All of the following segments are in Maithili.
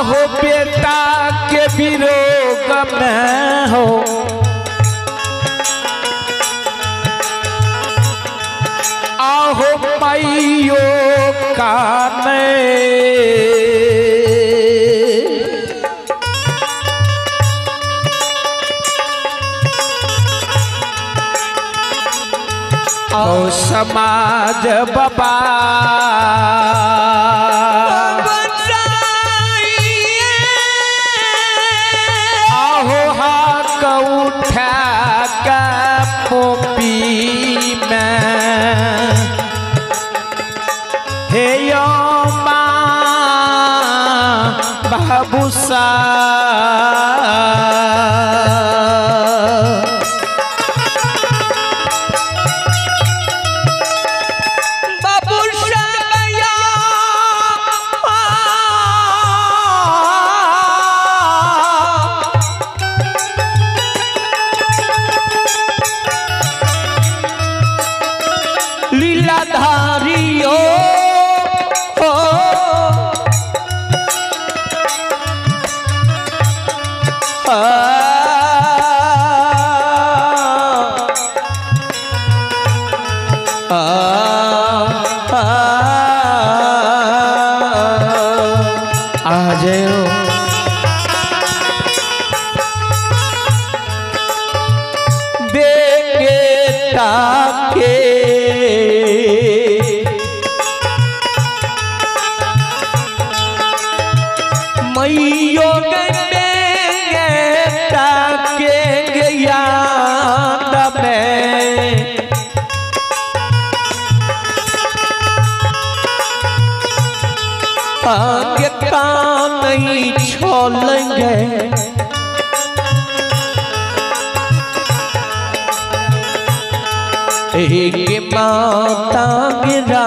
आहो बेटा के विरोग में हो आहो मैयो काने ओ समाज बाबा आहो हाक उठा के पोपी में हे यो माँ बाबूसा लीलाधारियो हो आ आ आ जाओ देंगे ताके मैयो ताके याद में आगे कान नहीं छोलेंगे एक माता गिरा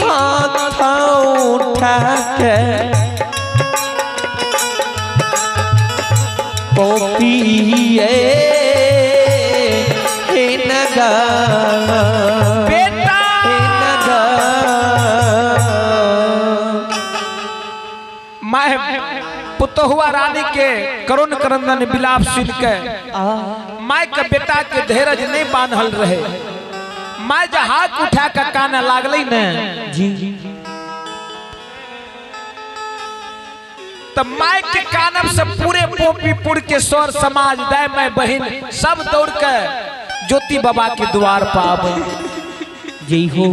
हाथ उठा के पोपिए नगा बेटा नगा। मैं पुतहुआ रानी के करुण करंदन विलाप सुन के माय के बेटा के धीरज नहीं बांधल रहे। मैं जब हाथ उठा के काने लागल ने जी तो my के कानब से पूरे पोपीपुर के सौर समाज दाय मैं बहन सब दौड़ के ज्योति बाबा के द्वार पर आवे। जय हो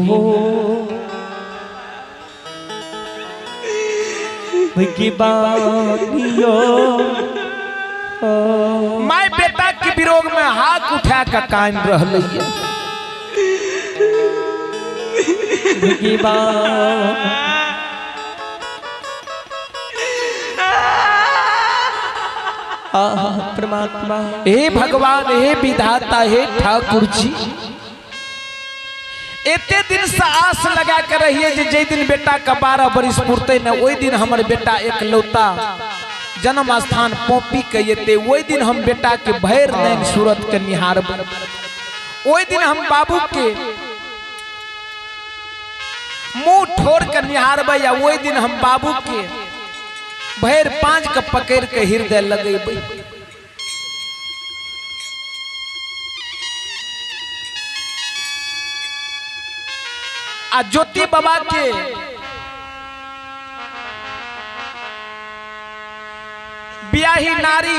my बेटा के विरोग में हाथ उठा के कान रहल। परमात्मा हे भगवान हे विधाता हे ठाकुर जी, एते दिन से आस लगा के रहिए जे दिन बेटा का 12 बरिस पुरते न ओहि दिन हमर बेटा एकलौता जन्म स्थान पोपी के एते, ओहि दिन हम बेटा के भैर नैन सूरत के निहारब, ओहि दिन हम बाबू के मुंह ठोर के निहारब या ओहि दिन हम बाबू के भैर पांच के पकड़ के हृदय लगेबै। आ ज्योति बाबा के ब्याही नारी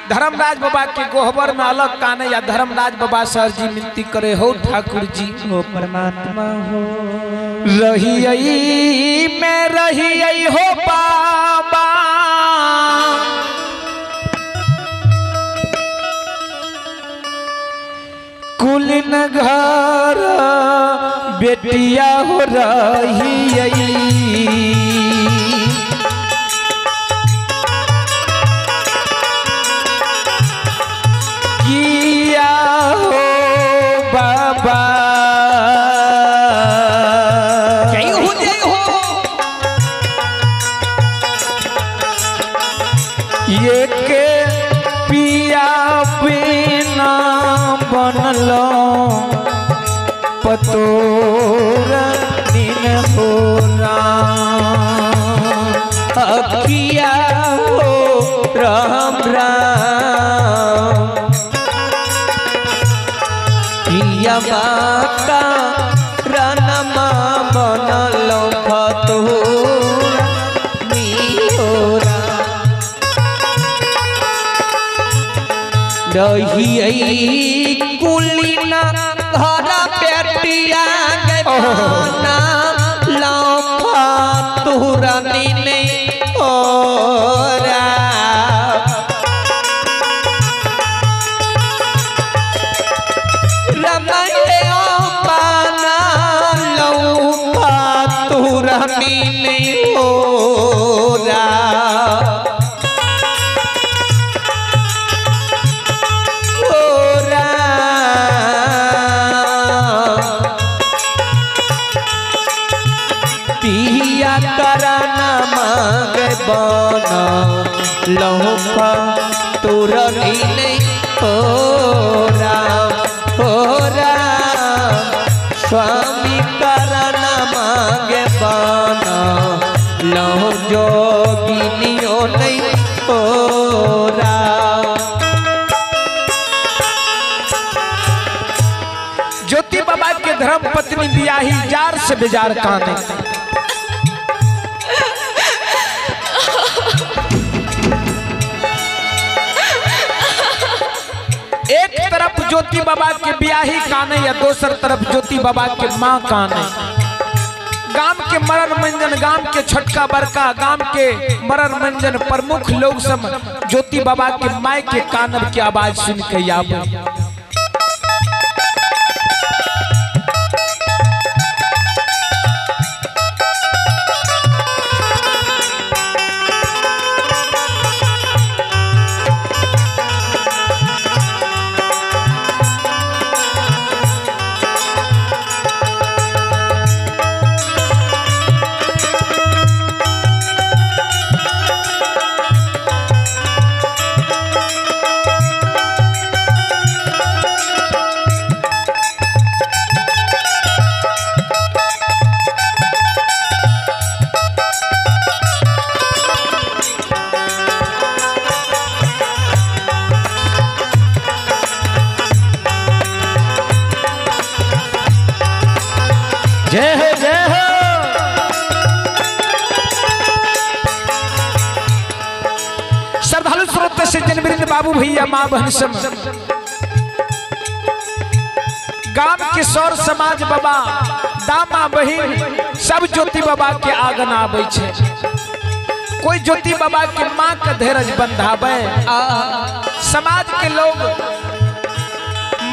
धर्मराज बाबा के गोहबर में अलग काने या धर्मराज बाबा सर जी मिनती करे हो ठाकुर जी हो परमात्मा हो रही मैं रही हो बाबा कुलिन घर बेटिया हो रही किया हो बाबा जय हो जय हो। ये के पिया बिना बनलो पतोर नीन हो राम अखिया हो राम राम किया माता रानमा बनलो फतोर रही कुलीना घरा बेटिया गना लौफा तुरनी ने ओरा रमये पाना लौफा तुरनी ने ओरा पिया कराना मांगे बना लौफा तुरनी नहीं हो राम स्वामी कराना मांगे बना लो जोगिनियों नहीं हो राम। ज्योति बाबा के धर्म पत्नी बियाही जार से बेजार काने एक तरफ ज्योति बाबा के बियाही काने या दोसर तरफ ज्योति बाबा के माँ काने। गांव के मरर मंजन, गांव के छोटका बड़का, गांव के मरर मंजन प्रमुख लोग सब ज्योति बाबा के माय के कानब के आवाज सुन के आवे। जय हो जय हो। श्रद्धालु स्रोत से जनवृंद बाबू भैया माँ बहन सब गांव के सौर समाज बाबा दामा बहिन सब ज्योति बाबा के आंगन आबै छे। कोई ज्योति बाबा के माँ के धीरज बंधावे। समाज के लोग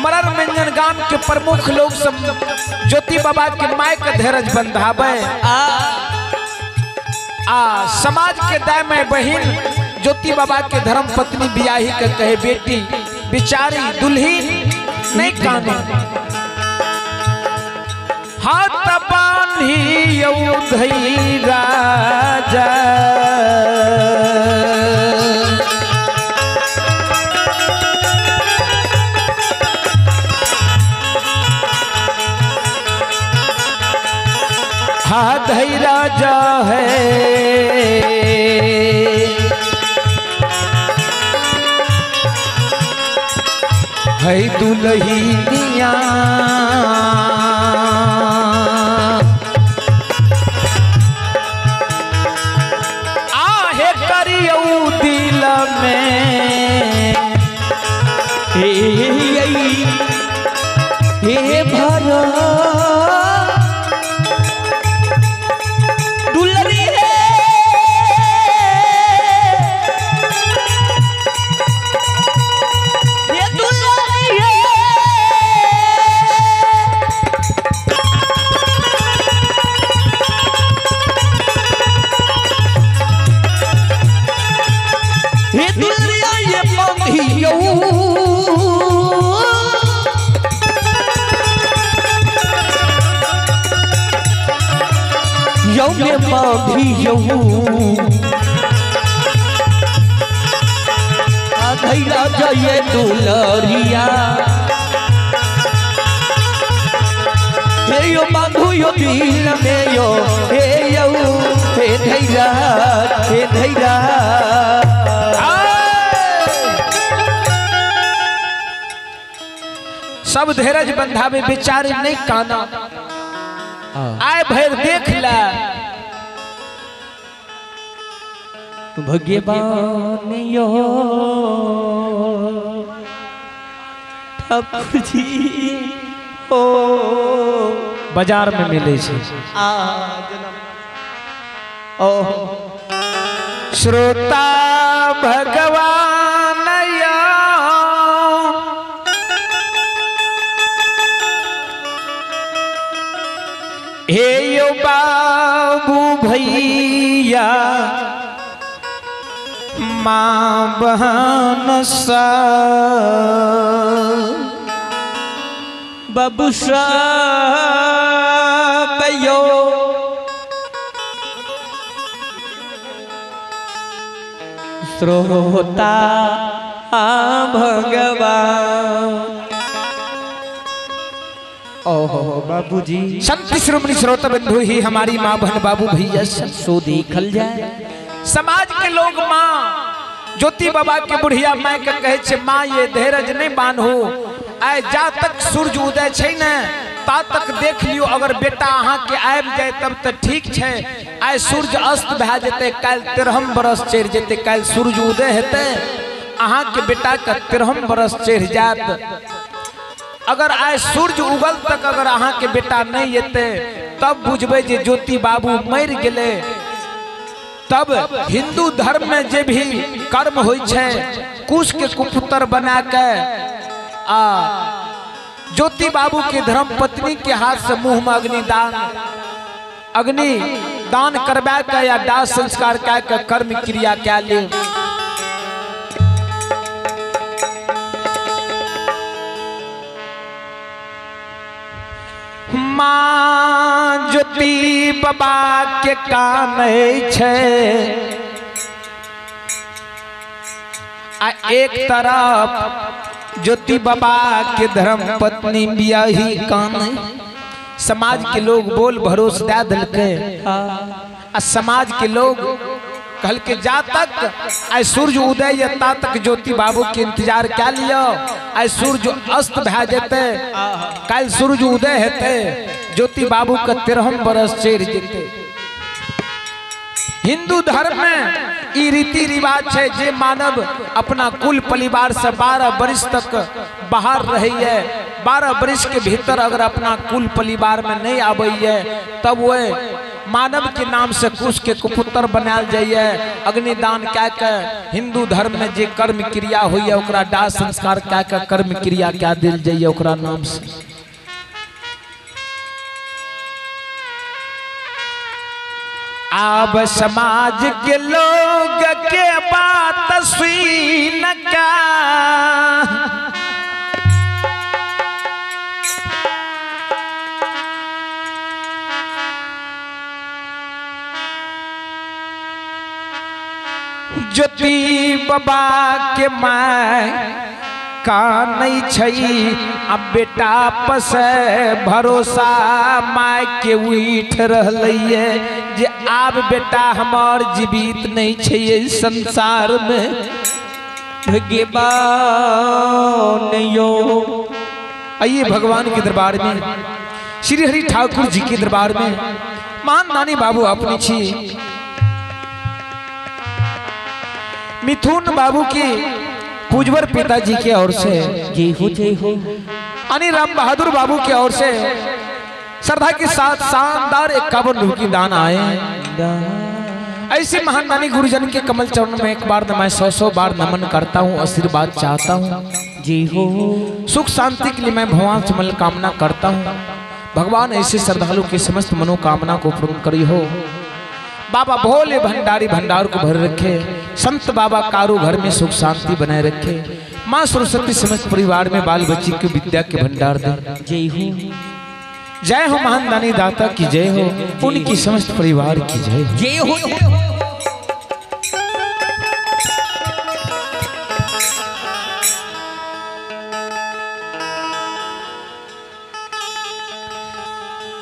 मरर मंजन गांव के प्रमुख लोग सब ज्योति बाबा के my के धीरज बंधावे। आ समाज के दाय में बहिन ज्योति बाबा के धर्म पत्नी बियाही के कहे बेटी बिचारी दुल्ही नहीं काने हाथ बांधी धई राजा हाथ राजा है है दुल्हनिया आहे करियौ दिल में हे हे भरा दुलरी है ये दुलरी है ये दुलरिया ये बंधियो यौ में बांधियो आधैला जय दुलरिया। हे यो बांधू यो दिल में यो हे यो हे धैरा हे धैरा। सब धीरज बंधावे बेचारे नहीं काना आए भैर देख ला। भगवान यो ठाकुर जी ओ बाजार में मिले छे। ओ श्रोता भगवान यो हे यो बाबू भैया माँ बहन सा बाबू साहब यो श्रोता भगवान। ओहो बाबूजी संत श्रोमणी श्रोता बंधु ही हमारी माँ बहन बाबू भैया सो देखल जाए। समाज के लोग माँ ज्योति बाबा के बुढ़िया माय के कहे छे माँ ये धीरज नहीं बान्हू, आए जा तक सूरज उदय छे ने ता तक देख लियो, अगर बेटा अहाँ के आबि जाए तब तो ठीक छे, आए सूरज अस्त भए जेते काल्हि 13 बरस चढ़ि जेते, काल्हि सूरज उदय हेतै अहाँ के बेटा के 13 बरस चढ़ि जात। अगर आए सूरज उगल तक अगर अहाँ के बेटा नहीं एतै तब बुझबै जे ज्योति बाबू मरि गेलै। तब हिंदू धर्म में जे भी कर्म होइ छै कुश के कुपुत्र बना के आ ज्योति बाबू के धर्म पत्नी के हाथ से मुंह में अग्नि दान करवा के या दाह संस्कार कऽ के कर्म क्रिया कए ले। माँ ज्योति बाबा के कान छै आ एक तरफ ज्योति बाबा के धर्म पत्नी बियाही कान। समाज के लोग बोल भरोस दे दिलकै आ समाज के लोग कहलकै जा तक आइ सूरज उदय या ता तक ज्योति बाबू के इंतजार कए लियो, आइ सूरज अस्त भए जेतै काल्हि सूरज उदय हेतै ज्योति बाबू के 13 बरस चढ़ि जेतै। हिंदू धर्म में ई रीति रिवाज है जे मानव अपना कुल परिवार से 12 बरिस तक बाहर रही, 12 बरिस के भीतर अगर अपना कुल परिवार में नहीं आबैए तब वह मानव के नाम से कुश के कुपुत्र बनायल जाइए। अग्निदान कए के हिंदू धर्म में जे कर्म क्रिया होइए ओकरा दाह संस्कार कए के कर्म क्रिया कए देल जाइए ओकरा नाम से। आब समाज के लोग के बात सुन का ज्योति बाबा के my कानै छै अब बेटा पसे भरोसा my के उठ रहलै जे आब बेटा हमार जीवित नहीं छै संसार में। भगवान यो आइए भगवान के दरबार में श्री हरि ठाकुर जी के दरबार में मान नानी बाबू अपनी छी मिथुन बाबू की पूजवर पिताजी के ओर से जय हो जय हो, अनिल राम बहादुर बाबू के ओर से श्रद्धा के साथ शानदार 51 रुपये की दान आए। ऐसे महान दानी गुरुजन के कमल चरण में एक बार मैं 100 बार नमन करता हूँ, आशीर्वाद चाहता हूँ। जय हो। सुख शांति के लिए मैं भगवान से मन कामना करता हूँ। भगवान ऐसे श्रद्धालु की समस्त मनोकामना को पूर्ण करी हो। बाबा भोले भंडारी भंडार को भर रखे, संत बाबा कारू घर में सुख शांति बनाए रखे, माँ सरस्वती समस्त परिवार में बाल बच्ची की विद्या के भंडार दे। जय हो। जय हो महान दानी दाता की जय हो, उनकी समस्त परिवार की जय हो। जय हो।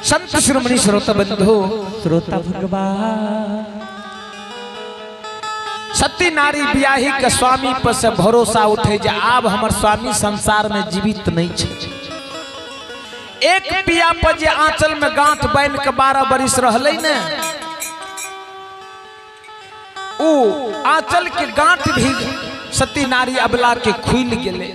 संत शिरोमणि श्रोता बंधु श्रोता भगवान सती नारी बियाही के स्वामी पर से भरोसा उठे जे आब हमर स्वामी संसार में जीवित नहीं छे। एक पिया पर जे आंचल में गांठ बांध के 12 बरिस रहलै ने ऊ आंचल के गांठ भी सती नारी अबला के खुल गेलै।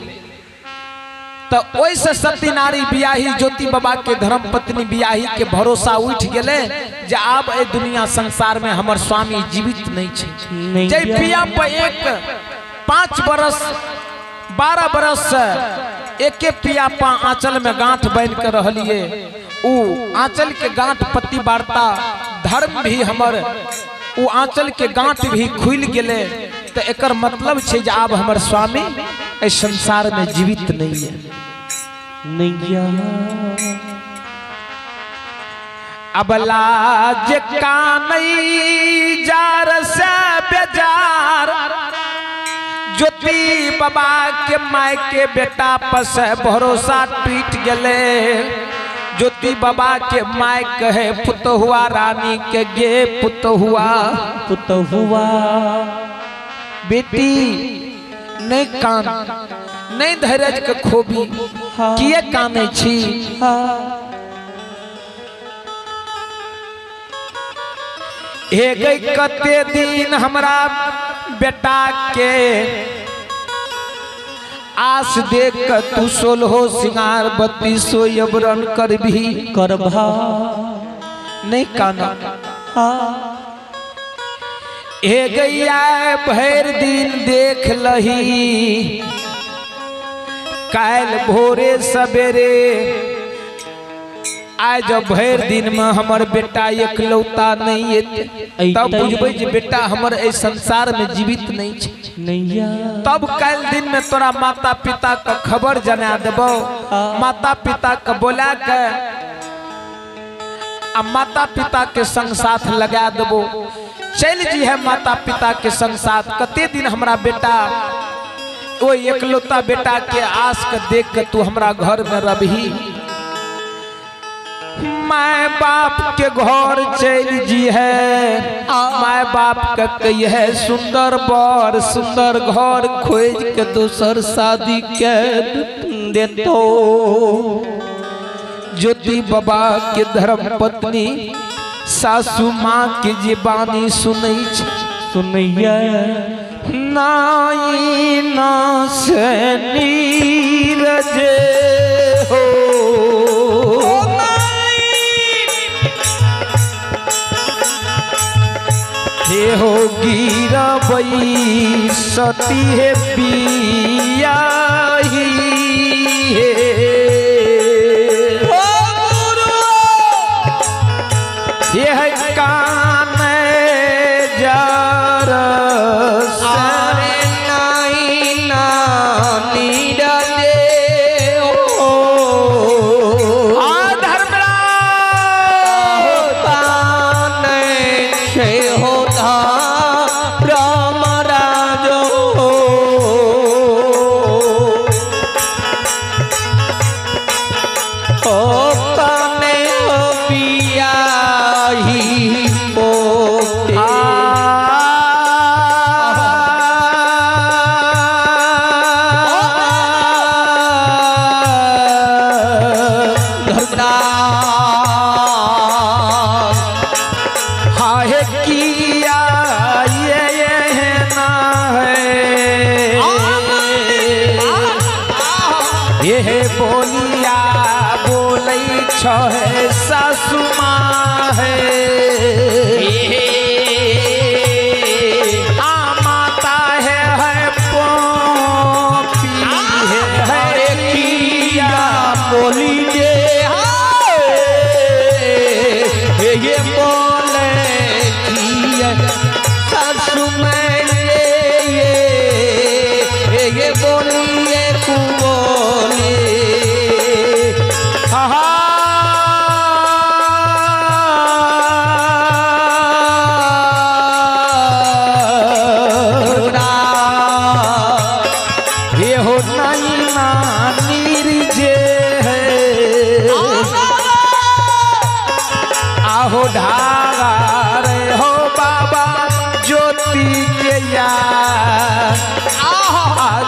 तो ओइसे सती नारी बियाही ज्योति बाबा के धर्म पत्नी बियाही के भरोसा उठ गेलै जे आब ए दुनिया संसार में हमर स्वामी जीवित नहीं छे। जै पिया पर एक 5 बरस 12 बरस एके पिया पा आंचल में गांठ बांध के रहलिए ऊ आंचल के गांठ पति वार्ता धर्म भी हमर ऊ आंचल के गांठ भी खुल गेलै। तो एकर मतलब छे जे आब हमर स्वामी ए संसार में जीवित नहीं है। नहीं अबला जे कानई जार से बेजार ज्योति बाबा के my के बेटा पर से भरोसा टूट गेले। ज्योति बाबा के my कहे पुतहुआ रानी के गे पुतहुआ पुतहुआ बेटी नहीं कान नहीं धैर्य के खोबी किए काने छी। हे गई कते दिन हमरा बेटा के आस देख के तू 16 सिंगार 32 यवरन करभी करभा नहीं काना। हे गैया भर दिन देख लही काल भोरे सवेरे आज जब भर दिन में हमर बेटा एकलौता नहीं एते तब बुझबै जे बेटा हमर एहि संसार में जीवित नहीं छे। तब काल दिन में तोरा माता पिता के खबर जना देबो। माता पिता के बोला के आ माता पिता के संग साथ लगा देबो। चल जी है माता पिता के संग साथ कते दिन हमरा बेटा ओ एकलौता बेटा के आस के देख के तू हमरा घर में रही। My बाप के घर चल जी है my बाप के कही है सुंदर बर सुंदर घर खोज के दोसर शादी के देतो। ज्योति बाबा के धर्म पत्नी सासू माँ के जे बानी सुनै सुनैया नाई ना से नीरज हो हे हो गिरबई सती है बियाही हे ये है कान जार आरे नाई ना नीरजे ओ आ धर्मराज कान छे होता राम राजो ओ काने हो पिया बोलिया बोलै छे सासू माँ है आ माता है पोपी है किया बोली जे ये बोले किया सासू मैं ये बोलिए कुबोले ये हो नैना नीरजे है। आहो ढागा रे हो बाबा ज्योति के यार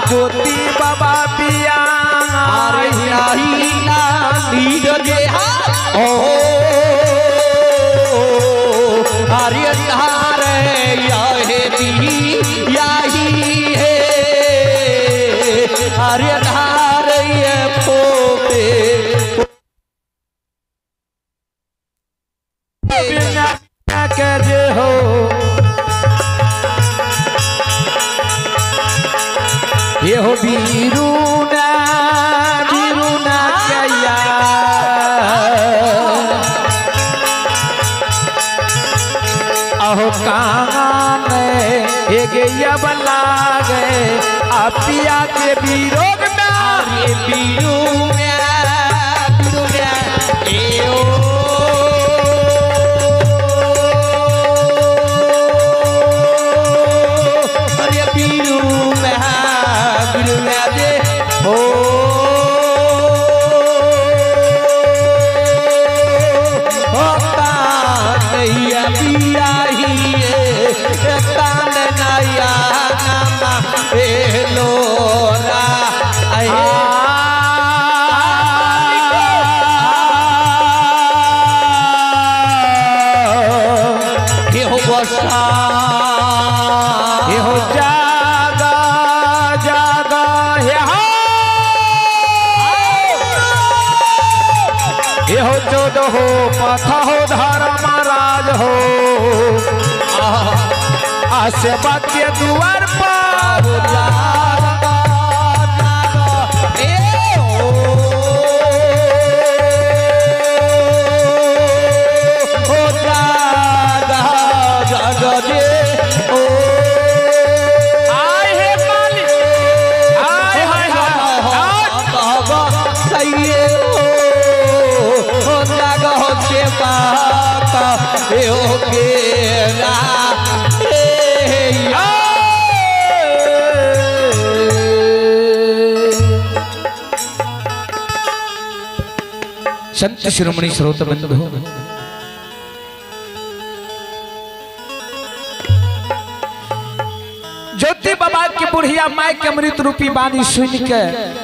ज्योति बाबा पिया अरे नाही ना नीरजे ओ अरे धारे यहे दी याही है अरे धारे ये पोपे बिना के जे हो ये हो बीरूना बीरूना क्या अहो कान एगे यबला गए आपिया के बीरोग में अरे बीरू में ए ओ अरे बीरू में दे ओ नैया पिया ही तान नैया नामा ए लोरा हे हो बसा हे हो जागा जागा हे हे हो चौद हो पथ हो धर्म राज हो आसेवा के द्वार पर जागा जागा ए ओ जागा जागा जे ओ आए हे मालिक आए हाय हाय बाबा सही ओ जागा हो से पाका ए ओ के रा ए या संत शिरोमणि श्रोत बंधु ज्योति बाबा की बुढ़िया माय के अमृत रूपी वाणी सुन के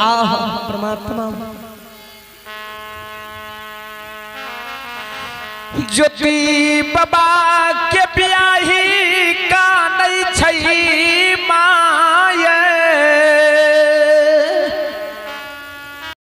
आह परमात्मा ज्योति बाबा के ब्याही